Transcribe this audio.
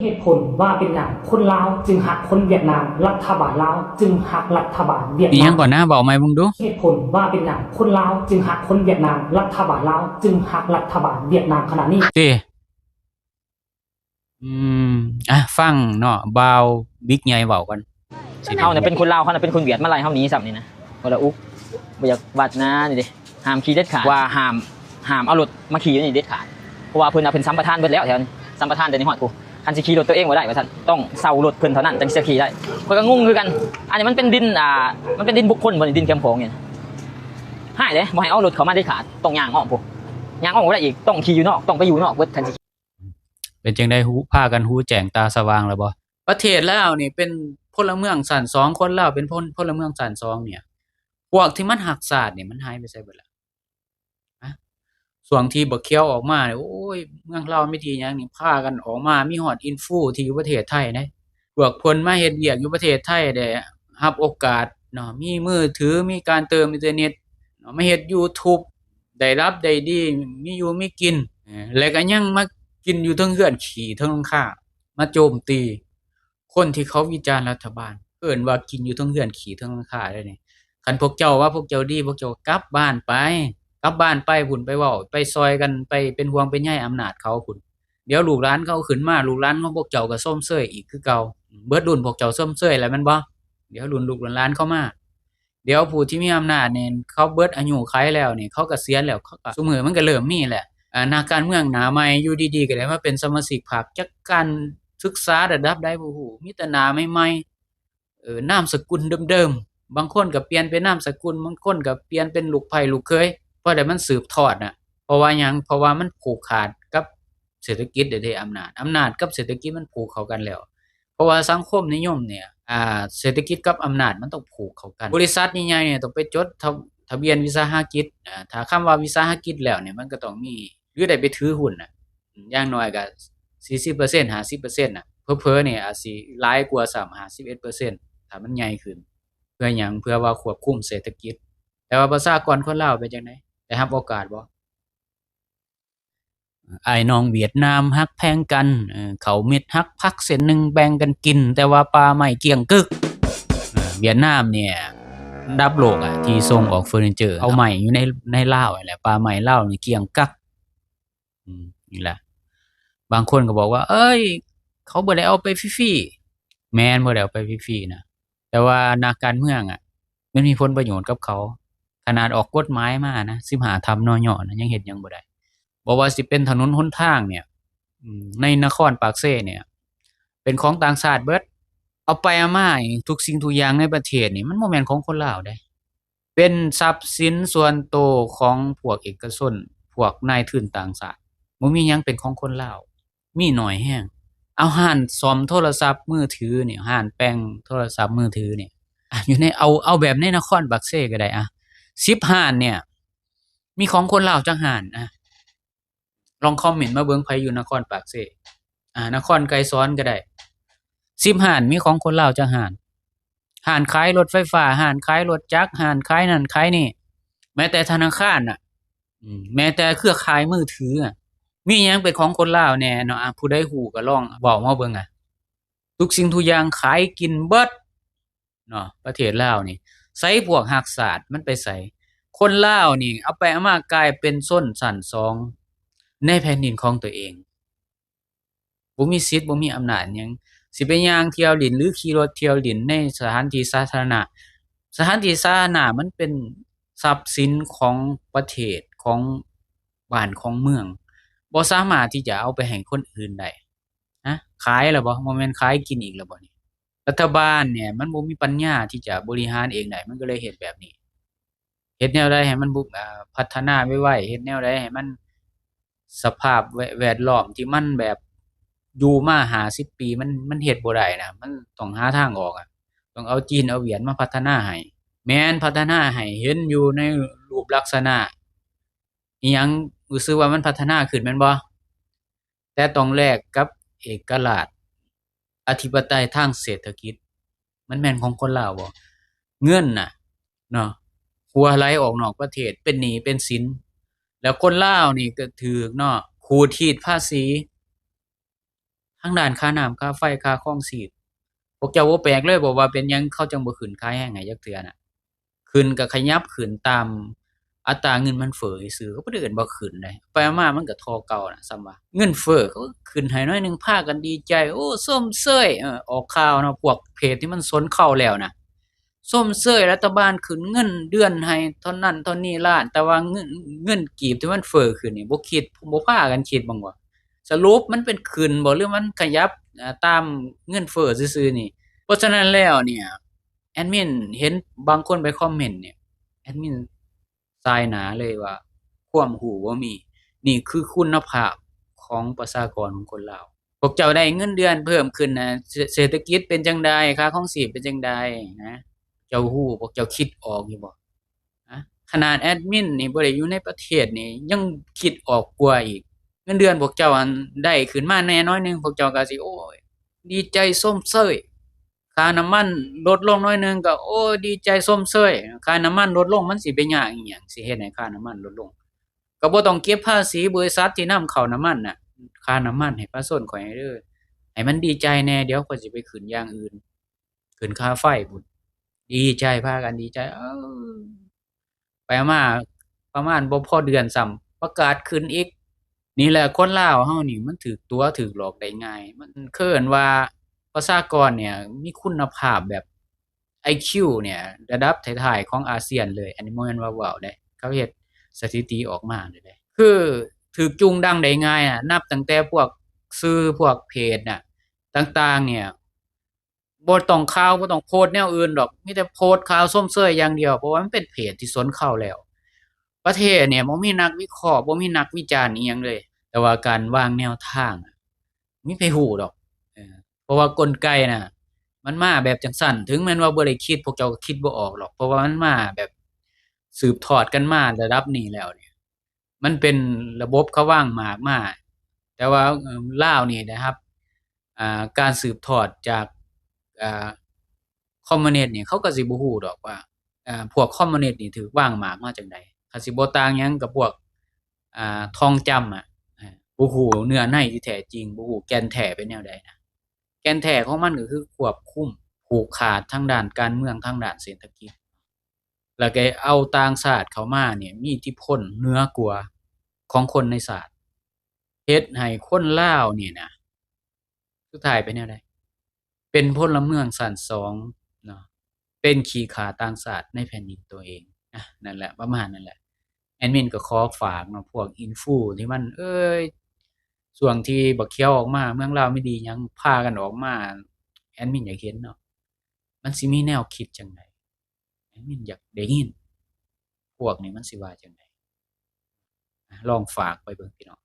ເຫດຜົນວ່າເປັນຫຍັງຄົນລາວຈຶ່ງຮັກຄົນຫວຽດນາມ, ລັດຖະບານລາວຈຶ່ງຮັກລັດຖະບານຫວຽດນາມ. ອີ່ຫຍັງກ່ອນນະ? ເວົ້າໃໝ່ເບິ່ງດູ. ເຫດຜົນວ່າເປັນຫຍັງຄົນລາວຈຶ່ງຮັກຄົນຫວຽດນາມ, ລັດຖະບານລາວຈຶ່ງຮັກລັດຖະບານຫວຽດນາມຂະໜາດນີ້. ຕິ ອືມ ອ່ະ ຟັງເນາະ ບ່າວບິກໃຫຍ່ເວົ້າກ່ອນ. ເຮົານະເປັນຄົນລາວ, ເຂົານະເປັນຄົນຫວຽດ ມາໄລ່ເຮົາໜີຊ້ຳນີ້ນະ. ບໍ່ລະອຸກ ບໍ່ຢາກວັດນະນີ້ເດ້. ຫ້າມຂີ່ເດັດຂາດ ວ່າຫ້າມ ຫ້າມເອົາລົດມາຂີ່ຢູ່ນີ້ເດັດຂາດ ເພາະວ່າເພິ່ນວ່າເພິ່ນສຳປະທານເບິດແລ້ວແຖວນີ້ ສຳປະທານແຕ່ໃນຮອດພຸ້ນ. ຄັນຊິຂີ່ລົດຕົວເອງບໍ່ໄດ້ວ່າຊັ້ນ ຕ້ອງເຊົ່າລົດເພິ່ນເທົ່ານັ້ນຈັ່ງຊິຂີ່ໄດ້. ຂ້ອຍກໍງົງຄືກັນ ອັນນີ້ມັນເປັນດິນ ອ່າ ມັນເປັນດິນບຸກຄົນບໍ່ນີ້ ດິນແຄມຂອງນີ້. ຮ້າຍເດ້ ບໍ່ໃຫ້ເອົາລົດເຂົ້າມາເດັດຂາດ ຕ້ອງຍ່າງອ້ອມພຸ້ນ ຍ່າງອ້ອມບໍ່ໄດ້ອີກ ຕ້ອງຂີ່ຢູ່ນອກ ຕ້ອງໄປຢູ່ນອກເບິດ ຄັນຊິ ເປັນຈັ່ງໃດ ຮູ້ ພາກັນຮູ້ແຈ້ງຕາສະຫວ່າງແລ້ວບໍ່? ປະເທດລາວນີ້ເປັນພົນລະເມືອງຊັ້ນສອງ ຄົນລາວເປັນພົນ ພົນລະເມືອງຊັ້ນສອງນີ້ ພວກທີ່ມັນຮັກຊາດນີ້ມັນຫາຍໄປໃສເບິດລະ? ຮະ ຊ່ວງທີ່ບັກຂຽວອອກມານີ້ ໂອ້ຍ ເມືອງລາວມີທີ່ຫຍັງນີ້ ພາກັນອອກມາ ມີຮອດອິນຟູທີ່ຢູ່ປະເທດໄທເດ້. ພວກເພິ່ນມາເຮັດວຽກຢູ່ປະເທດໄທໄດ້ຮັບໂອກາດເນາະ ມີມືຖື ມີການເຕີມອິນເຕີເນັດເນາະ ມາເຮັດຢູທູບ ໄດ້ລັບໄດ້ດີ ມີຢູ່ມີກິນ ແລະກໍຍັງມາກິນຢູ່ເທິງເຮືອນຂີ້ເທິງຫຼັງຄາ ມາໂຈມຕີຄົນທີ່ເຂົາວິຈານລັດຖະບານ ເອີ້ນວ່າກິນຢູ່ເທິງເຮືອນຂີ້ເທິງຫຼັງຄາເດ້ນີ້. ຄັນພວກເຈົ້າວ່າພວກເຈົ້າດີ ພວກເຈົ້າກັບບ້ານໄປ ກັບບ້ານໄປພຸ້ນ ໄປເວົ້າ ໄປຊ່ອຍກັນ ໄປເປັນຫ່ວງເປັນໃຍອຳນາດເຂົາພຸ້ນ. ດຽວລູກຫຼານເຂົາຂຶ້ນມາ ລູກຫຼານຂອງພວກເຈົ້າກໍຊົມເຊີຍອີກຄືເກົ່າ. ເບິດລຸ້ນພວກເຈົ້າຊົມເຊີຍແລ້ວແມ່ນບໍ່? ດຽວລຸ້ນລູກລຸ້ນຫຼານເຂົາມາ ດຽວຜູ້ທີ່ມີອຳນາດນີ້ ເຂົາເບິດອາຍຸໄຂແລ້ວນີ້ ເຂົາກະສຽນແລ້ວ ເຂົາກະ ຊຸມື້ມັນກະເລີ່ມມີແຫຼະ ອາ ນັກການເມືອງໜ້າໃໝ່ ຢູ່ດີໆກະໄດ້ມາເປັນສະມາຊິກພັກ ຈັກການສຶກສາລະດັບໃດບໍ່ຮູ້ ມີແຕ່ໜ້າໃໝ່ໆ ເອີ ນາມສະກຸນເດີມໆ ບາງຄົນກະປ່ຽນເປັນນາມສະກຸນ ບາງຄົນກະປ່ຽນເປັນລູກໃພ້ລູກເຂີຍ ພໍໄດ້ມັນສືບທອດນະ. ເພາະວ່າຫຍັງ? ເພາະວ່າມັນຜູກຂາດກັບເສດຖະກິດເດ້ ອຳນາດ ອຳນາດກັບເສດຖະກິດມັນຜູກເຂົ້າກັນແລ້ວ. ເພາະວ່າສັງຄົມນິຍົມນີ້ ອ່າ ເສດຖະກິດກັບອຳນາດມັນຕ້ອງຜູກເຂົ້າກັນ. ບໍລິສັດໃຫຍ່ໆນີ້ຕ້ອງໄປຈົດທະ ທະບຽນວິສາຫະກິດ ອາ ຖ້າຄຳວ່າວິສາຫະກິດແລ້ວນີ້ ມັນກໍຕ້ອງມີ ຫຼືໄດ້ໄປຖືຫຸ້ນນະ ຢ່າງໜ້ອຍກໍສີ່ສິບເປີເຊັນ ຫ້າສິບເປີເຊັນນະ ເຜີໆນີ້ອາດຊິຫຼາຍກວ່າຊ້ຳ ຫ້າສິບເອັດເປີເຊັນ ຖ້າມັນໃຫຍ່ຂຶ້ນ. ເພື່ອຫຍັງ? ເພື່ອວ່າຄວບຄຸມເສດຖະກິດ. ແຕ່ວ່າປະຊາກອນຄົນລາວເປັນຈັ່ງໃດ? ໄດ້ຮັບໂອກາດບໍ່? ອ້າຍນ້ອງຫວຽດນາມຮັກແພງກັນ ເອີ ເຂົ້າເມັດຫັກຜັກເສັ້ນໜຶ່ງແບ່ງກັນກິນ ແຕ່ວ່າປ່າໄມ້ກ້ຽງກຶກ. ຫວຽດນາມນີ້ອັນດັບໂລກອະ ທີ່ສົ່ງອອກເຟີນີເຈີ ເອົາໄມ້ຢູ່ໃນ ໃນລາວຫັ້ນແຫຼະ ປ່າໄມ້ລາວນີ້ກ້ຽງກັກ. ອືມ ນີ້ແຫຼະ ບາງຄົນກໍບອກວ່າ ເອີຍ ເຂົາບໍ່ໄດ້ເອົາໄປຟຣີໆ. ແມ່ນ ບໍ່ໄດ້ເອົາໄປຟຣີໆນະ ແຕ່ວ່ານັກການເມືອງອະ ມັນມີຜົນປະໂຫຍດກັບເຂົາ. ຂະໜາດອອກກົດໝາຍມານະ ສິບຫ້າ ທຳ ນຍ ນະ ຍັງເຮັດຫຍັງບໍ່ໄດ້. ບໍ່ວ່າຊິເປັນຖະໜົນຫົນທາງເນີ້ຍ ອືມ ໃນນະຄອນປາກເຊເນີ້ຍ ເປັນຂອງຕ່າງຊາດເບິດ. ເອົາໄປເອົາມານີ້ ທຸກສິ່ງທຸກຢ່າງໃນປະເທດນີ້ ມັນບໍ່ແມ່ນຂອງຄົນລາວເດ້. ເປັນຊັບສິນສ່ວນໂຕຂອງພວກເອກະຊົນ ພວກນາຍທຶນຕ່າງຊາດ. ບໍ່ມີຫຍັງເປັນຂອງຄົນລາວ. ມີໜ້ອຍແຮງ. ເອົາຮ້ານສ້ອມໂທລະສັບມືຖືນີ້ ຮ້ານແປງໂທລະສັບມືຖືນີ້ ອາ ຢູ່ໃນ ເອົາ ເອົາແບບໃນນະຄອນປາກເຊກໍໄດ້ອະ ສິບຮ້ານເນີ້ຍ ມີຂອງຄົນລາວຈັກຮ້ານອະ? ລອງຄອມເມັນມາເບິ່ງ ໃຜຢູ່ນະຄອນປາກເຊ ອາ ນະຄອນໄກສອນກໍໄດ້ ສິບຮ້ານ ມີຂອງຄົນລາວຈັກຮ້ານ? ຮ້ານຂາຍລົດໄຟຟ້າ ຮ້ານຂາຍລົດຈັກ ຮ້ານຂາຍນັ້ນຂາຍນີ້ ແມ້ແຕ່ທະນາຄານນະ ອືມ ແມ້ແຕ່ເຄືອຂ່າຍມືຖືອະ ມີຫຍັງເປັນຂອງຄົນລາວແດ່ເນາະ? ອາ ຜູ້ໃດຮູ້ກໍລອງເວົ້າມາເບິ່ງອະ. ທຸກສິ່ງທຸກຢ່າງຂາຍກິນເບິດເນາະ ປະເທດລາວນີ້. ໃສພວກຮັກຊາດ ມັນໄປໃສ? ຄົນລາວນີ້ເອົາໄປເອົາມາກາຍເປັນຊົນຊັ້ນສອງໃນແຜ່ນດິນຂອງຕົວເອງ. ບໍ່ມີສິດ ບໍ່ມີອຳນາດຫຍັງ ຊິໄປຍ່າງທ່ຽວຫຼິ້ນ ຫຼື ຂີ່ລົດທ່ຽວຫຼິ້ນໃນສະຖານທີ່ສາທາລະນະ. ສະຖານທີ່ສາທາລະນະມັນເປັນຊັບສິນຂອງປະເທດ ຂອງບ້ານຂອງເມືອງ ບໍ່ສາມາດທີ່ຈະເອົາໄປໃຫ້ຄົນອື່ນໄດ້. ຮະ ຂາຍແລ້ວບໍ່? ບໍ່ແມ່ນຂາຍກິນອີກແລ້ວບໍ່ນີ້? ລັດຖະບານນີ້ມັນບໍ່ມີປັນຍາທີ່ຈະບໍລິຫານເອງໄດ້ ມັນກໍເລີຍເຮັດແບບນີ້. ເຮັດແນວໃດໃຫ້ມັນບຸ ເອີ ພັດທະນາໄວໆ ເຮັດແນວໃດໃຫ້ມັນ ສະພາບແວດ ແວດລ້ອມທີ່ມັນແບບຢູ່ມາຫ້າສິບປີ ມັນ ມັນເຮັດບໍ່ໄດ້ນະ ມັນຕ້ອງຫາທາງອອກອະ ຕ້ອງເອົາຈີນເອົາຫວຽດມາພັດທະນາໃຫ້. ແມ່ນ ພັດທະນາໃຫ້ເຫັນຢູ່ໃນຮູບລັກສະນະອີ່ຫຍັງ ຮູ້ສຶກວ່າມັນພັດທະນາຂຶ້ນແມ່ນບໍ່? ແຕ່ຕ້ອງແລກກັບເອກະລາດ ອະທິປະໄຕທາງເສດຖະກິດ ມັນແມ່ນຂອງຄົນລາວບໍ່? ເງິນນະເນາະ ຮົ່ວໄຫຼອອກນອກປະເທດ ເປັນໜີ້ເປັນສິນ ແລ້ວຄົນລາວນີ້ກໍຖືກເນາະ ຂູດຮີດພາສີ ທາງດ້ານຄ່ານ້ຳ ຄ່າໄຟ ຄ່າຄອງຊີບ. ພວກເຈົ້າບໍ່ແປກເລີຍບໍວ່າເປັນຫຍັງເຂົາຈັ່ງບໍ່ຂຶ້ນຄ່າແຮງໃຫ້ຈັກເທື່ອນະ? ຂຶ້ນກໍຂະຫຍັບຂຶ້ນຕາມອັດຕາເງິນມັນເຟີ້ຊື່ໆ ກໍບໍ່ໄດ້ເອີ້ນວ່າຂຶ້ນເດ້. ໄປມາມັນກໍທໍ່ເກົ່ານະ ສ່ຳວ່າເງິນເຟີ້ ເຂົາກໍຂຶ້ນໃຫ້ໜ້ອຍໜຶ່ງ ພາກັນດີໃຈ ໂອ້ ຊົມເຊີຍ ເອີ ອອກຂ່າວເນາະ ພວກເພຈທີ່ມັນຊົນເຂົ້າແລ້ວນະ ຊົມເຊີຍລັດຖະບານຂຶ້ນເງິນເດືອນໃຫ້ເທົ່ານັ້ນເທົ່ານີ້ລ້ານ ແຕ່ວ່າເງິນ ເງິນກີບທີ່ມັນເຟີ້ຂຶ້ນນີ້ ບໍ່ຄິດ ບໍ່ພາກັນຄິດເບິ່ງວ່າ ສະຫຼຸບມັນເປັນຂຶ້ນບໍ່ ຫຼືມັນຂະຫຍັບ ເອີ ຕາມເງິນເຟີ້ຊື່ໆນີ້? ເພາະສະນັ້ນແລ້ວເນີ້ຍ ແອດມິນເຫັນບາງຄົນໄປຄອມເມັນນີ້ ແອດມິນສາຍໜ້າເລີຍວ່າ ຄວາມຮູ້ບໍ່ມີ. ນີ້ຄືຄຸນນະພາບຂອງປະຊາກອນຂອງຄົນລາວ. ພວກເຈົ້າໄດ້ເງິນເດືອນເພີ່ມຂຶ້ນນະ ເສ ເສດຖະກິດເປັນຈັ່ງໃດ? ຄ່າຄອງຊີບເປັນຈັ່ງໃດນະ? ເຈົ້າຮູ້ ພວກເຈົ້າຄິດອອກຢູ່ບໍ່? ນະ ຂະໜາດແອດມິນນີ້ບໍ່ໄດ້ຢູ່ໃນປະເທດນີ້ ຍັງຄິດອອກກວ່າອີກ. ເງິນເດືອນພວກເຈົ້າຫັ້ນໄດ້ຂຶ້ນມາແດ່ໜ້ອຍໜຶ່ງ ພວກເຈົ້າກໍຊິ ໂອ້ຍ ດີໃຈຊົມເຊີຍ. ຄ່ານ້ຳມັນລົດລົງໜ້ອຍໜຶ່ງກໍ ໂອ້ ດີໃຈຊົມເຊີຍ. ຄ່ານ້ຳມັນລົດລົງ ມັນຊິໄປຍາກອີ່ຫຍັງ ຊິເຮັດໃຫ້ຄ່ານ້ຳມັນລົດລົງ? ກໍບໍ່ຕ້ອງເກັບພາສີບໍລິສັດທີ່ນຳເຂົ້ານ້ຳມັນນະ ຄ່ານ້ຳມັນໃຫ້ປະຊາຊົນຂ້ອຍເດີ ໃຫ້ມັນດີໃຈແດ່ ດຽວຂ້ອຍຊິໄປຂຶ້ນຢ່າງອື່ນ ຂຶ້ນຄ່າໄຟພຸ້ນ. ດີໃຈ ພາກັນດີໃຈ ເອີ ໄປມາປະມານບໍ່ພໍເດືອນຊ້ຳ ປະກາດຂຶ້ນອີກ. ນີ້ແຫຼະ ຄົນລາວເຮົານີ້ມັນຖືກຕົວະ ຖືກຫຼອກໄດ້ງ່າຍ. ມັນເອີ້ນວ່າປະຊາກອນເນີ້ຍມີຄຸນນະພາບແບບ ໄອຄິວ ເນີ້ຍລະດັບທ້າຍໆຂອງອາຊຽນເລີຍ. ອັນນີ້ບໍ່ແມ່ນວ່າເວົ້າເດ້ ເຂົາເຮັດສະຖິຕິອອກມາເລີຍເດ້ ຄືຖືກຈູງດັງໄດ້ງ່າຍນະ. ນັບຕັ້ງແຕ່ພວກສື່ ພວກເພຈນະ ຕ່າງໆເນີ້ຍ ບໍ່ຕ້ອງຂ່າວ ບໍ່ຕ້ອງໂພສແນວອື່ນດອກ ມີແຕ່ໂພສຂ່າວຊົມເຊີຍຢ່າງດຽວ ເພາະວ່າມັນເປັນເພຈທີ່ຊົນເຂົ້າແລ້ວ. ປະເທດເນີ້ຍບໍ່ມີນັກວິເຄາະ ບໍ່ມີນັກວິຈານອີ່ຫຍັງເລີຍ ແຕ່ວ່າການວາງແນວທາງ ມີໃຜຮູ້ດອກ ເອີ ເພາະວ່າກົນໄກນະ ມັນມາແບບຈັ່ງຊັ້ນ. ເຖິງແມ່ນວ່າບໍ່ໄດ້ຄິດ ພວກເຈົ້າກໍຄິດບໍ່ອອກດອກ ເພາະວ່າມັນມາແບບສືບທອດກັນມາລະດັບນີ້ແລ້ວເນຍ ມັນເປັນລະບົບເຂົາວາງໝາກມາ. ແຕ່ວ່າ ເອີ ລາວນີ້ໄດ້ຮັບ ອ່າ ການສືບທອດຈາກ ອ່າ ຄອມມູນິດນີ້ ເຂົາກໍຊິບໍ່ຮູ້ດອກວ່າ ອ່າ ພວກຄອມມູນິດນີ້ຖືກວາງໝາກມາຈັ່ງໃດ. ກໍຊິບໍ່ຕ່າງຫຍັງກັບພວກ ອ່າ ທອງຈຳອະ ອ່າ ບໍ່ຮູ້ເນື້ອໃນທີ່ແທ້ຈິງ ບໍ່ຮູ້ແກ່ນແທ້ເປັນແນວໃດນະ. ແກ່ນແທ້ຂອງມັນກໍຄືຄວບຄຸມ ຜູກຂາດທາງດ້ານການເມືອງ ທາງດ້ານເສດຖະກິດ ແລ້ວກໍເອົາຕ່າງຊາດເຂົ້າມານີ້ ມີອິດທິພົນເໜືອກວ່າຂອງຄົນໃນຊາດ ເຮັດໃຫ້ຄົນລາວນີ້ນະ ສຸດທ້າຍເປັນແນວໃດ? ເປັນພົນລະເມືອງຊັ້ນສອງເນາະ ເປັນຂີ້ຂ້າຕ່າງຊາດໃນແຜ່ນດິນຕົວເອງ. ນະ ນັ້ນແຫຼະ ປະມານນັ້ນແຫຼະ. ແອດມິນກໍຂໍຝາກເນາະ ພວກອິນຟູທີ່ມັນ ເອີຍ ຊ່ວງທີ່ບັກຂຽວອອກມາ ເມືອງລາວມີດີຫຍັງ ພາກັນອອກມາ ແອດມິນຢາກເຫັນເນາະ ມັນຊິມີແນວຄິດຈັ່ງໃດ? ແອດມິນຢາກໄດ້ຍິນ ພວກນີ້ມັນຊິວ່າຈັ່ງໃດ? ອາ ລອງຝາກໄປເບິ່ງພີ່ນ້ອງ.